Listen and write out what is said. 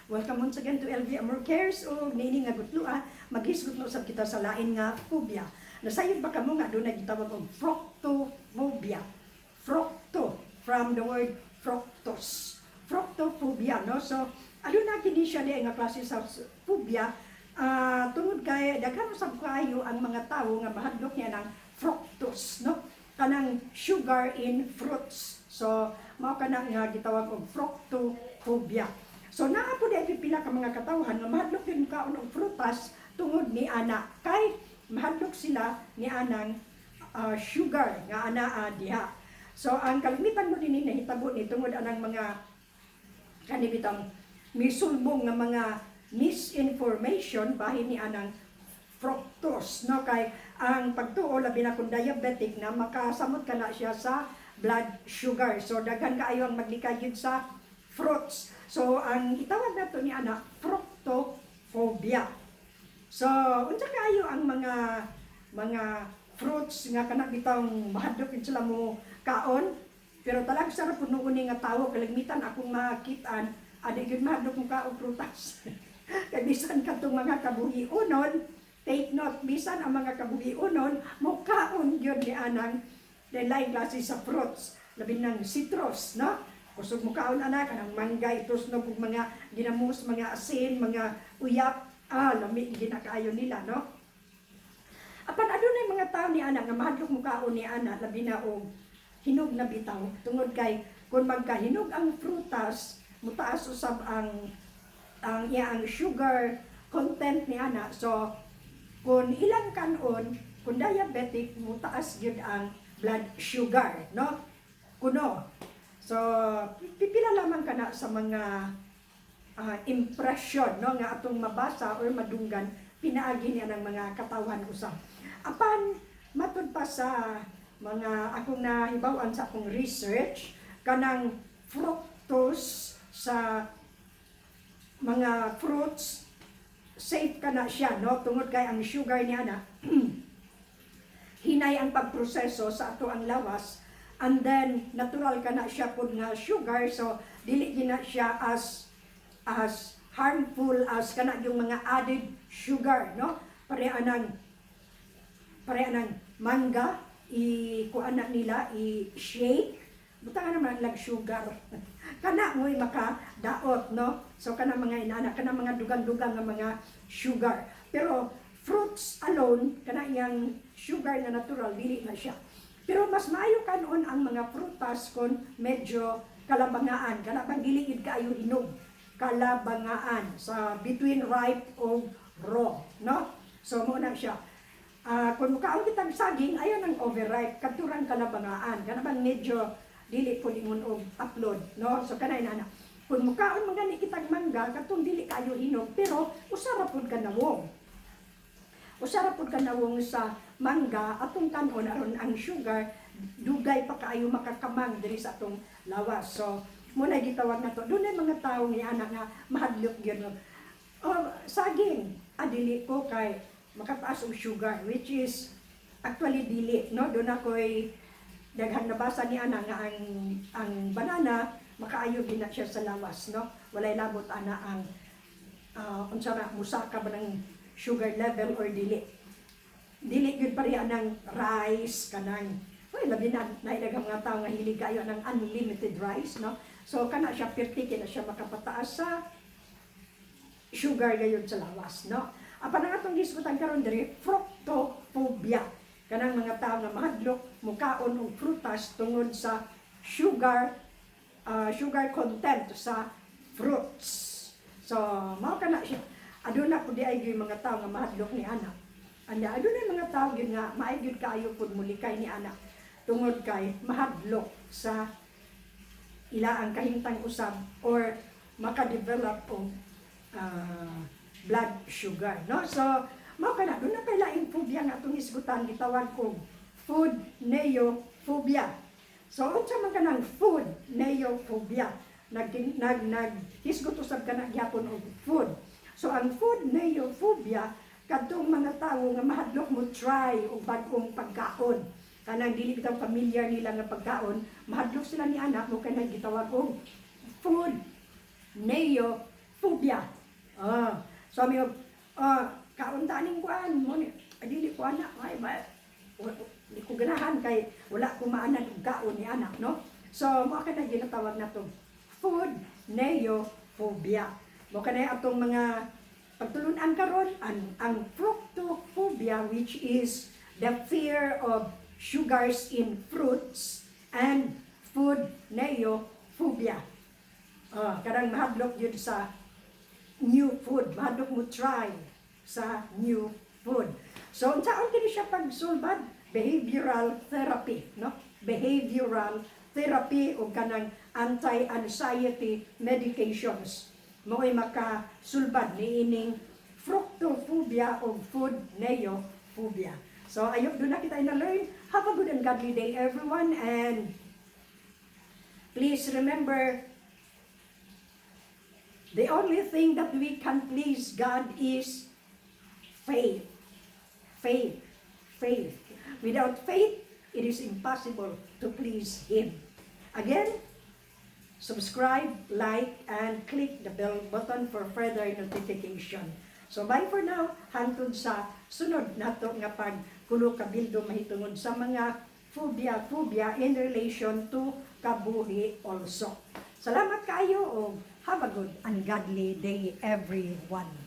Welcome once again to LV Amor Cares o niini nga gutloa, maghisgot na usab kita sa lain nga phobia. Nasayod ba kamo nga adunay gitawag og fructophobia? Fructo, from the word fructose. Fructophobia, no? So, aduna kini siya di nga klase sa phobia tungod kay daghan usab kaayo ang mga tawo nga mahadlok niya ng fructose, no? Kanang sugar in fruits. So, mao kana nga gitawag og fructophobia. So, naa po di pila ka mga katawhan nga mahadlok din kaon og prutas tungod ni ana kay mahadlok sila ni anang sugar nga anaa diha. So, ang kalimitan mo dinhi nahitabo ni tungod anang mga kani bitang misulbong nga mga misinformation bahin ni anang fructose, no? Kay ang pagtuo, labi na kung diabetic na, makasamot ka na siya sa blood sugar. So daghan kaayo ang maglikay gyud sa fruits. So ang itawag nato ni ana, fructophobia. So unsa kaayo ang mga fruits nga kana bitang mahadlok gyud sila mo kaon? Pero talagsa ra pud ni nga tawo. Kalimitan akong makitaan adi gyud mahadlok mo kaon prutas kay bisan kadtong mga kabuhi-unon. Take note, bisan ang mga kabuhi-unon mo kaon gyud ni anang lain klase sa fruits, labi ng citrus, no? Kusog mo kaon ana kanang mangga, itusnog og mga ginamos, mga asin, mga uyap, lami gyud na kaayo nila, no? Apan adunay mga tao ni ana nga mahadlok mo kaon ni ana, labi na og hinog na bitaw, tungod kay kung magkahinog ang prutas, mutaas usab ang iya ang sugar content ni ana. So kung ilang kanon, kung diabetic, mutaas gyud ang blood sugar, no? Kuno. So pipila lamang kana sa mga impression, no, nga atong mabasa or madunggan pinaagi niya ng mga katawhan usab. Apan matud pa sa mga akong nahibaw-an sa akong research, kanang fructose sa mga fruits, safe ka na siya, no? Tungod kay ang sugar niya na hinay ang pagproseso sa ato ang lawas and then natural ka na siya pud nga sugar, so dili gina siya as harmful as kana yung mga added sugar, no? Pare anang mangga, i kuan na nila, i shake, butangan naman lang sugar, kana mo'y makadaot, no? So kana mga inana, kana mga dugang-dugang nga mga sugar. Pero fruits alone, kana iyang sugar nga natural, dili na siya. Pero mas maayo kanon ang mga prutas kon medyo kalabangaan, kana bang dili gid kaayo hinog, kalabangaan sa between ripe o raw, no? So mo na siya. Kung mukaon kitang saging, ayaw ng overripe, kadturang kalabangaan, kana bang medyo dili po ingon og upload, no? So kanay na. Kung mukaon man gani kitang mangga, katong dili kayo hinog, pero usa ra pud ka nawong. Usa ra pud ka nawong sa mangga atong kanon aron ang sugar dugay pa kaayo makakamang diri sa atong lawas. So mo na gitawag nato. Dunay mga tawo nga anak nga mahadlok gyud, no? Oh, saging, dili ko kay makataas og sugar, which is actually dili, no? Doon ako'y daghang nabasa ni ana nga ang banana makaayo gid na siya sa lawas, no? Walay labot ana ang unsa na, musaka ba ng sugar level or dili. Dili gyud pareha ng rice, kanang uy, labi na naidaghang mga tao nga hilig kayo ng unlimited rice, no? So kana siya pirti kina siya makapataas sa sugar gayud sa lawas, no? Apan ang atong gisgutan karon diri, fructophobia. Kanang mga tao nga mahadlok mukaon og prutas tungod sa sugar content sa fruits. So, mao kana siya. Aduna pud di ay gyud mga tao nga mahadlok ni ana. Anda aduna mga tao gyud nga maay gyud kaayo pud mulikay ni ana tungod kay mahadlok sa ila ang kahimtang usab or maka-develop og blood sugar, no? So mao kana, duna pay laing phobia nga atong hisgutan, gitawag og food neophobia. So unsa man kanang food neophobia? Nag nag nag hisgot usab kana gyapon og food. So ang food neophobia, kadtong mga tawo nga mahadlok mo try og bag-ong pagkaon, kanang dili bitaw familiar nila nga pagkaon, mahadlok sila ni ana mo, kanang gitawag og food neophobia. Phobia. Ah, so mi kaon ta ning kuan mo ni, ay, dili ko ana, ay ba, di ko ganahan kay wala ko maanad og kaon ni anak, no? So mo kana ginatawag nato food neophobia. Mo kana atong mga pagtulunan karon, ang fructophobia, which is the fear of sugars in fruits, and food neophobia. Ah, kanang mahadlok yun sa new food, mahadlok mo try sa new food. So unsaon kini siya pagsulbad? Behavioral therapy, no? Behavioral therapy o kanang anti-anxiety medications. Mao'y makasulbad niining fructophobia o food neophobia. So ayop duna kita na learn. Have a good and godly day, everyone, and please remember, the only thing that we can please God is faith. Faith. Faith. Without faith, it is impossible to please Him. Again, subscribe, like, and click the bell button for further notification. So bye for now, hangtod sa sunod nato nga pagkulo kabildo mahitungod sa mga phobia phobia in relation to kabuhi also. Salamat kaayo o have a good and godly day, everyone.